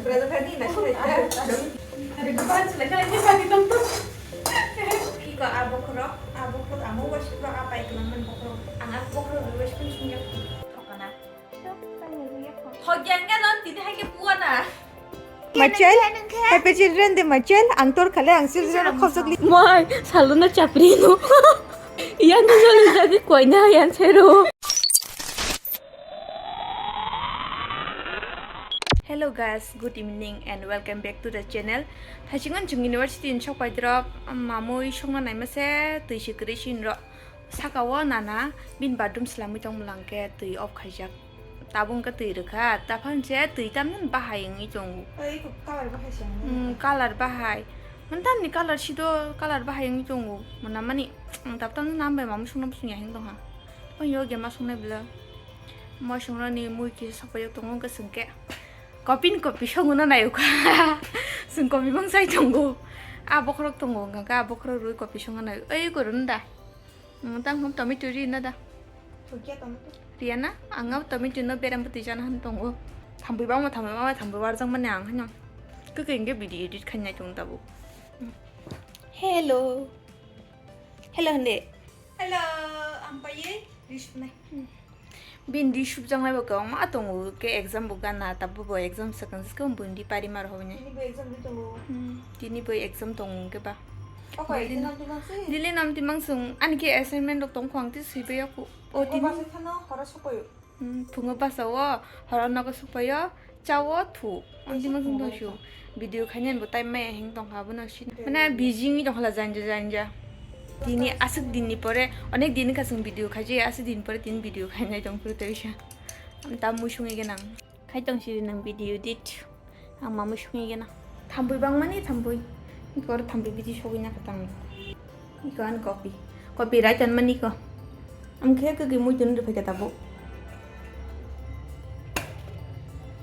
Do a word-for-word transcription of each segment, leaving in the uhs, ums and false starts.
Iko a bokhorok, a bokhorok amo waisukro a pai kwlangmani bokhorok. Ang a bokhorok rwi waisukno sumya. Thokna. Thokya hwnkhe non tini hai khe puana. Machel, happy children day, Machel. Ang tor khale, ang children khosok li. Moi, saluna chapri no. Yang joli jadi koina yang sero. Hello guys, good evening and welcome back to the channel. Thaisingon chwng university ni sok paidrop, mamui songna naima se twi si kwrwi si nro. Saka o nana bin bathroom swlamwi tong mwlang khe twi off khaijak. Tabuk wngkha twi rwkha, taphang se twi tamni bahai wngwi tongo. Oi, iko colour bahai se wngwi. Hmm, colour bahai. Mantani colour sido, colour bahai wngwi tongo. Mwnamani, ang tabuk tamni nam bai mamung songno bwswng ya heng tongkha. Phang yo gema songnai bwla. Mo songrani mui kisa sokpaiyo tongo wngkha swngkhe. Copy ni copy songno naiyokha. Swng copy bang sai tongo. A bokhorok tongo, wngkha khe a bokhorok rwi copy songno naio. Oi, iko rwno da. Hmm, tang hum tomato ri na da. Thokya tomato. Riya na, ang o tomato no bereng bwtwi jana han tongo. Thambwi bangma, thambwi bangma, thambwi warjak mani ang hano. Kwkwi hwnkhe video edit khainai tong tabuk. Hello. Hello hwndi. Hello, ang paiwi ri supnai. Bini ri supjaknai bo kwbangma tongo, khe exam bo gana, tabuk bo exam swkang swkang bini ri pari mar hobini. Tini bo exam ri tongo. Hmm, tini bo exam tongo hwnkhe ba. Oko Dili exam na- nam twi mang si? Dili nam twi mang swng, ani khe assignment rok tongkho, ang tei swibai yaku. O Oko tini basa thano horo sokoyo. Hmm, phungo basa o, horo nogo sokoyo, chao thu. Ang twi mang swng tong su. Video khainani bo time maya heng tongkha, abono sini. Mane busy wngwi tongkha la janja janja. Tini aswk dinni pore, onek din wngkha chwng video khaijaya, aswk din pore tini video khainai tongphuru tei bisa. Ang ta mui songwi gwnang. Khai tong siri nang video edit. Ang mamui songwi gwnang. Thambui bangmani thambui. Iko oro thambui bidi sogwi na kha tang. Iko ani copy. Copy right on mani ko. Ang khe kwkwi mui tun rw phaikha tabuk.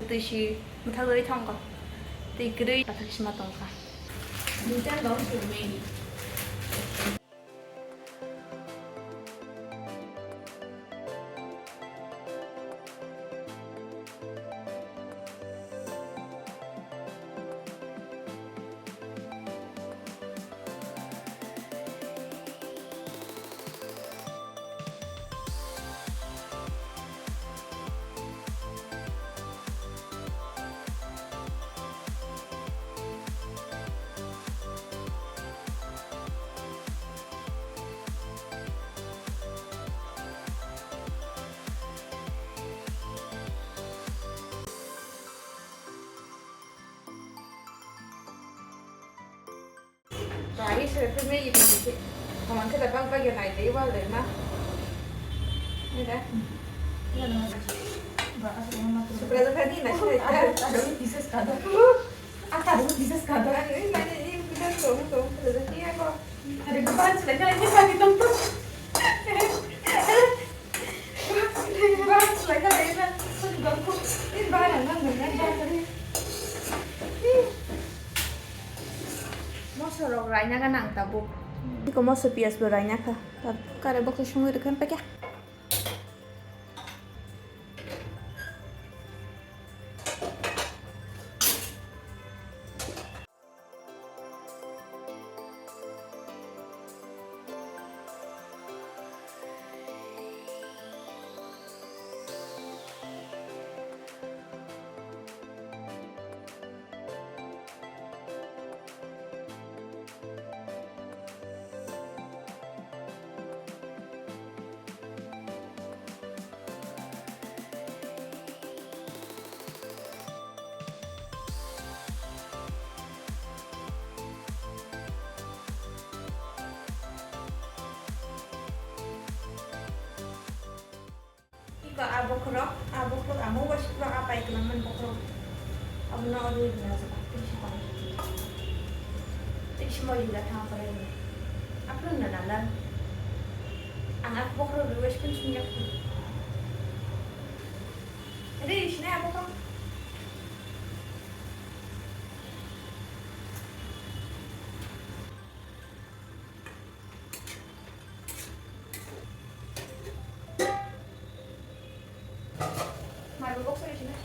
Twi si mwthagwi thangkha. Twi kwrwi pathak sima tongkha. Duitan dong simi. Tari sere pe megi tong si. Kaman khe da bang bagi nai dei wal dei na. Ni da. Supra da phadi na si. Ada, ada ni pieces kada. Ada ni pieces kada. Ani ni mane ni kita tong tong da ni ako. Ada ke ban sila kala ni padi tong tong. Ban sila kala ni na. Sun gangku. Ni ban nang nang nang ban tadi. Moso rok raina gana ang tabuk. Iko moso piyas bo raina kha. Tab kare bokhe songwi rwkha pekya. Iko a bokhorok, a bokhorok amo waisukro a pai kwlangmani bokhorok. Abono oro rwna jora tei si tong. Tei si moi rwna thang pore. Aphuru na nala. Ang a bokhorok rwi waisukno sumya. Rwi sinai a bokhorok. Marble box oi sini.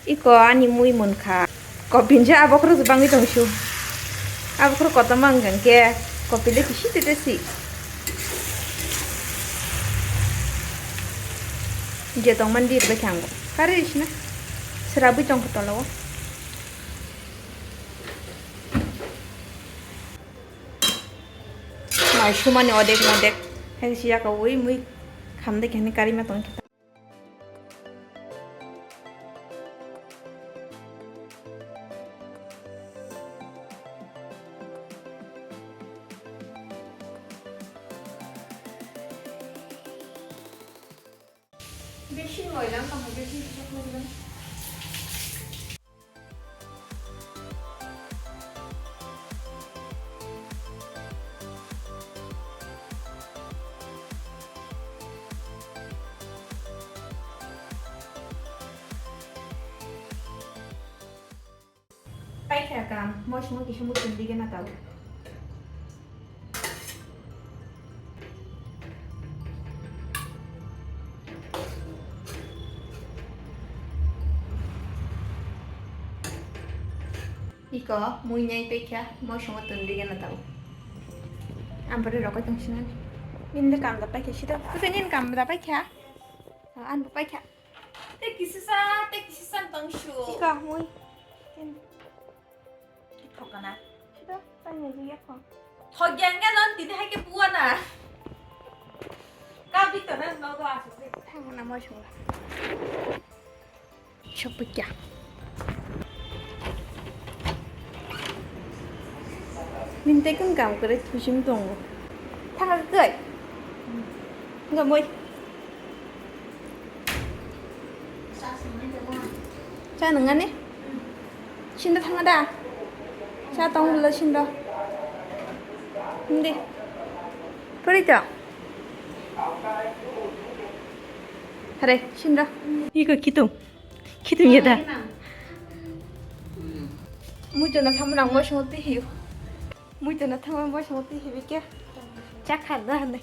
Iko ani mui munkha. Kopinsa abokhorok bangwi tongsu. Abokhorok kotorma wngkha hwnkhe kopile kisi tete si. Je tongmani di bai khe ang bo. Kari sina. Srabwi tongkha tolao. Mai sumani odek modek. Hai si yaka ui mui khamde khe hwnwi karima tongkha. Besi moila wngkha, besi kisa khuluknai. Paikha kam, mosimo kisa muchung dige na tau. Iko mui nai paikha, mosimo tun dige na tau. Ampore rokoi tong sinani. Ninde kam da paikha sida. Kusa nin kam da paikha. An paikha. Tei kisisa, tei kisisa tong su. Ika mui. Tin. Thokana. Sida, tanya ji yakho. Thokya nga non tini hai ke buana. Ka bi to nan no go asu se. Thang na mo shung. Sopikya. Mintai kung kam kare thusim tongo. Thang kai. Nga moi. Cha nangani? Sinda thanga da? Cha tong bwla sinda. Hindi. Puri to. Hare, sinda. Iko kitung. Kitung ya da. Mucho na thamu nang mo shoti hiu. Mucho na thamu mo shoti hiu ke. Cha khar da hande.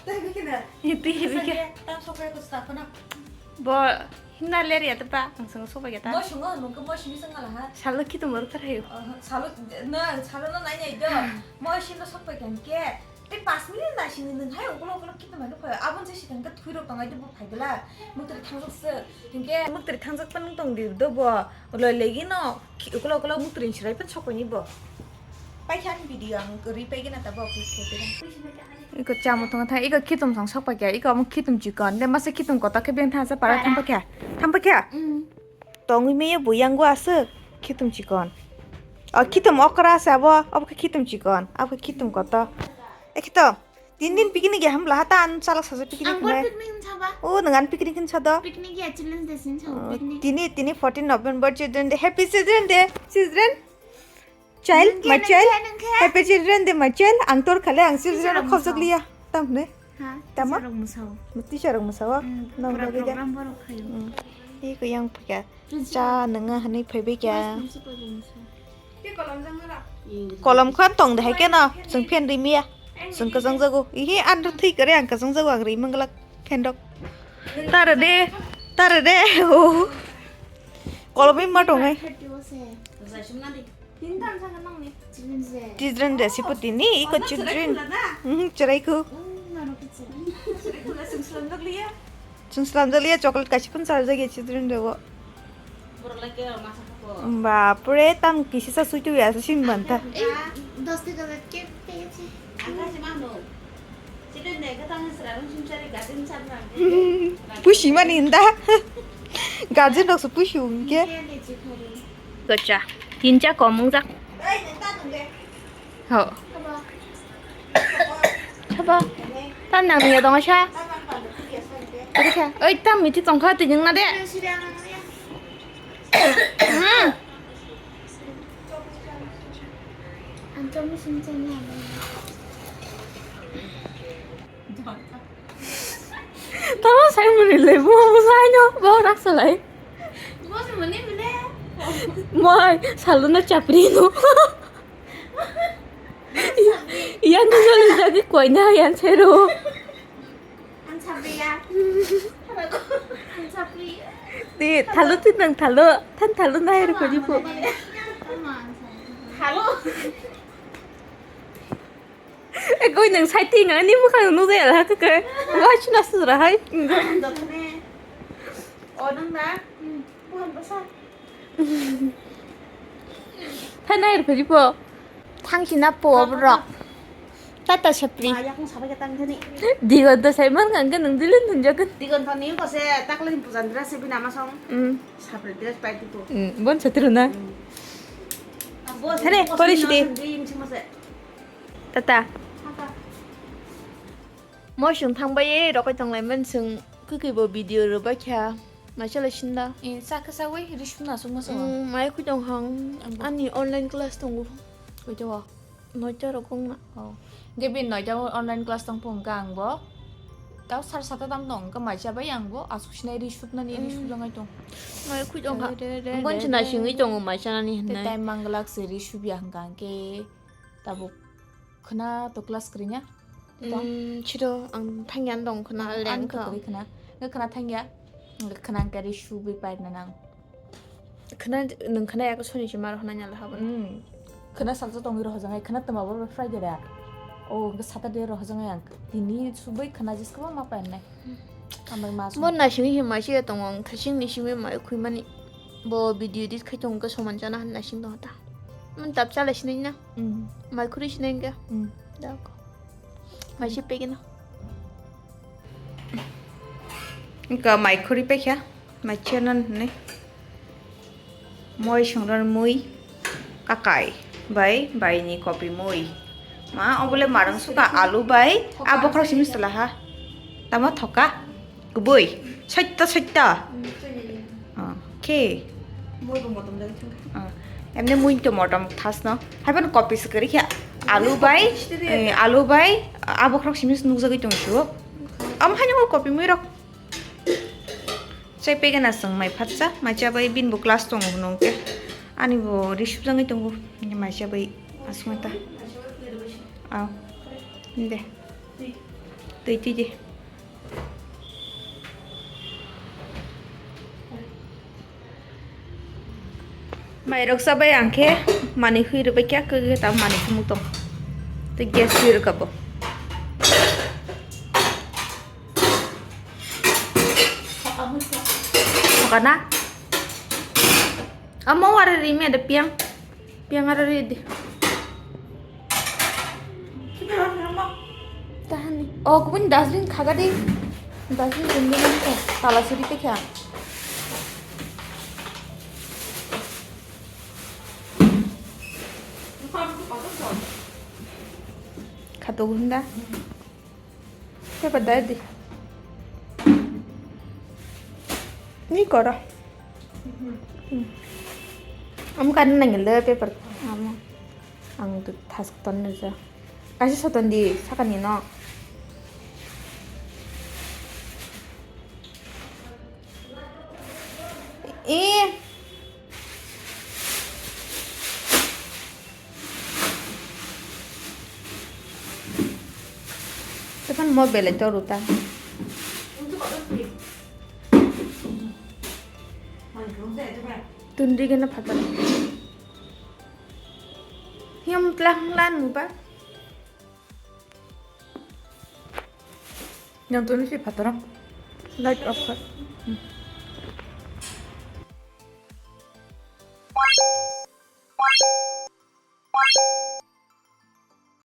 Tei bikhe da? Tei bikhe. Tam sokre ko sta kono. Bo himna ler ya ta ba, ang song soba ya ta. Mo shungo, nungke mo shimi song ala ha. Salo kitu mor kar hayo. Salo na, salo na nai nai do. Mo shim do sok pai kan ke. Tei pas minute na shini nung hai, ulo ulo kitu mai do phayo. Abon se sikang ka thui rok tangai do bo phai dela. Mutri thangjak se. Hingke mutri thangjak pan tong di do bo. Ulo legi no, ulo ulo mutri sirai pan sok pai ni bo. Paikha ani video ang ri paigena ta bo click khe pira. Iko chamo tongo thang, iko khitum song sok paikha, iko omo khitum chikon. De masa khitum kotor khe beng thang sa para. Para. Thang paikha. Thang paikha. Mm. Tongwi meye bo yango aswk khitum chikon. O khitum okra se abo, abo khe khitum chikon, abo khe khitum kotor. E khitum, tin din picnic ya hamla hata an chalak saja picnic. Ang bor nai. Picnic hin saba. O nang an picnic hin sado. Picnic ya children's day sin saba. Oh, picnic. Tini, tini fourteen November children day. Happy children day, children. Child, nungke, my child. Nungke, nungke. Happy children day, my child. Ang tor khale, ang children khobjak liya. Tam ne? Ha? Tama? Teacher rok musao. Teacher rok musao? Mm, nang pura bagwi da. Program borok khayo. Mm. Iko yang phikya. Principal. Cha nanga hani phaibai kya. Vice principal rok musao. Kolom khan tong de hai keno. Chwng phen ri miya. Chwng kwchang jago. Ihi an thwi kare ang kwchang jago ang ri manglak phen rok. Tare de. Tare de. Oh. Kolom ma tong hai. Children day. Children day, sipoti ni, iko children. Mhm, cherai ko. Chwng slam jak liya chocolate kaisa phano char jak ya children day o. Bapre, tam kisi sa sui tu ya, sing banta. Dos taka ke peyesi. Pusi mani hinda. Guardian rok se pusi hingke. Gocha. Tincha kom wngjak. Ho. Sabo. Tam nang ya dong sa. Oi tam miti tongkha tijing na de. Hmm. Ang to musim chang na. Tamo sai muni le, bo bo sai no, bo rak salai. Bo se muni muni. Mai, saluna chapri no. Yang ko joli jadi koina yang sero. Di, thalo ti nang thalo, than thalo nai ro kori po. Thalo. E koi nang sai ti nang ni mukhang nu de la ka ka. Wa chuna su ra hai. Dotne. O nang na. Buhan basa. Thanai rw phari po. Thang sina po borok. Tata sapri. Ma yakung sabai ka tang thani. Digon to sai man ngang ka nang dilin thun jagan. Digon to ni ko se takle ni pujan dress se bina ma song. Mm. Sapri dress pai tu. Mm, bon satru na. Mm. Thane, polish di. Tata. Tata. Mo chwng thangbai rokoi tonglaimani chwng kwkwi bo video rwbai kha. Maichalai sinda. E, chakhe chawi ri sumna sukma sabo. Mm, mai khwi tong hang. Ambo. Ani online class tongo. Koito o? Noita rok wngna. Oh. Ge bin noita o online class tong phung kha ang bo. Tao sar sata tam tong kha maicha bai ang bo. Asuk sinai ri supnani ri Mm. suplangai tong. Mai khwi tong ha. Re, re, re, Bon re, china re. Singwi tongo maichanani Te hinai. Time manglak se ri supya hwnkha ang ke. Tabuk khwna to class kwrwngya? Tong? Mm, chiro ang thangya dong khwna Ang leng kha. Kwrwi khwna. Nge khwna thangya? Nge khwna ang kari subui paina nang. Khwna, nwng khwna yak soni se mar hwnna nyala habo. Mm. Khwna salsa tongwi rohorjak ngai, khwna twma bo Friday da. O, nge Saturday rohorjak ngai ang. Tini subui khwna jiskaba ma painai. Amai ma Bo song. Nasing hi mai se tongo ang thasing ni simi mai khwi mani. Bo video edit khai tongo soman jana han nasing dong ta. Mun tap chala sinai na. Mm. Mai khuri sinai ga. Mm. Da ko. Mai se pegena. Ka mai khuri pekha. Mai chana ne. Moi songran mui kakai bai bai ni kopi mui. Ma obole marang suka alu bai a bokhorok simi sala ha. Tamo thoka kubui soitto soitto. Ah, khe. Emne mui to motom thas no. Hai ban kopi se kari khe alu bai eh, alu bai a bokhorok simi nukjagui tong su. Am haino kopi mui rok. Chai pegena chwng mai phatsa, mai chabai bini bo class tongo hwnwi hwnkhe. Ani bo ri supjagwi tongo, mai chabai aswk ta. Aw, de. Twi twi de. Mai rok chabai ang khe manwi hwi rwbai khe, kwkhe ta manwi thumwi tong. Tei gas hwi rwkha bo. Kana? Amo wara ri me de piang. Piang ara ri de. Tahani. Oh, kubun dustbin khaga de. Dustbin kunde nang ko. Tala suri te kya? Khato gunda. Paper dai di. Ni koro. Hmm. Am kan nang le paper. Am. Ang tu thas ton ne ja. Kasi soton di sakani no. Eh. Tepan mo belai toru ta. Tundri gana phatar. Hiam tlang lan mu ba. Yang tuni si phatar. Light off kar. Hmm.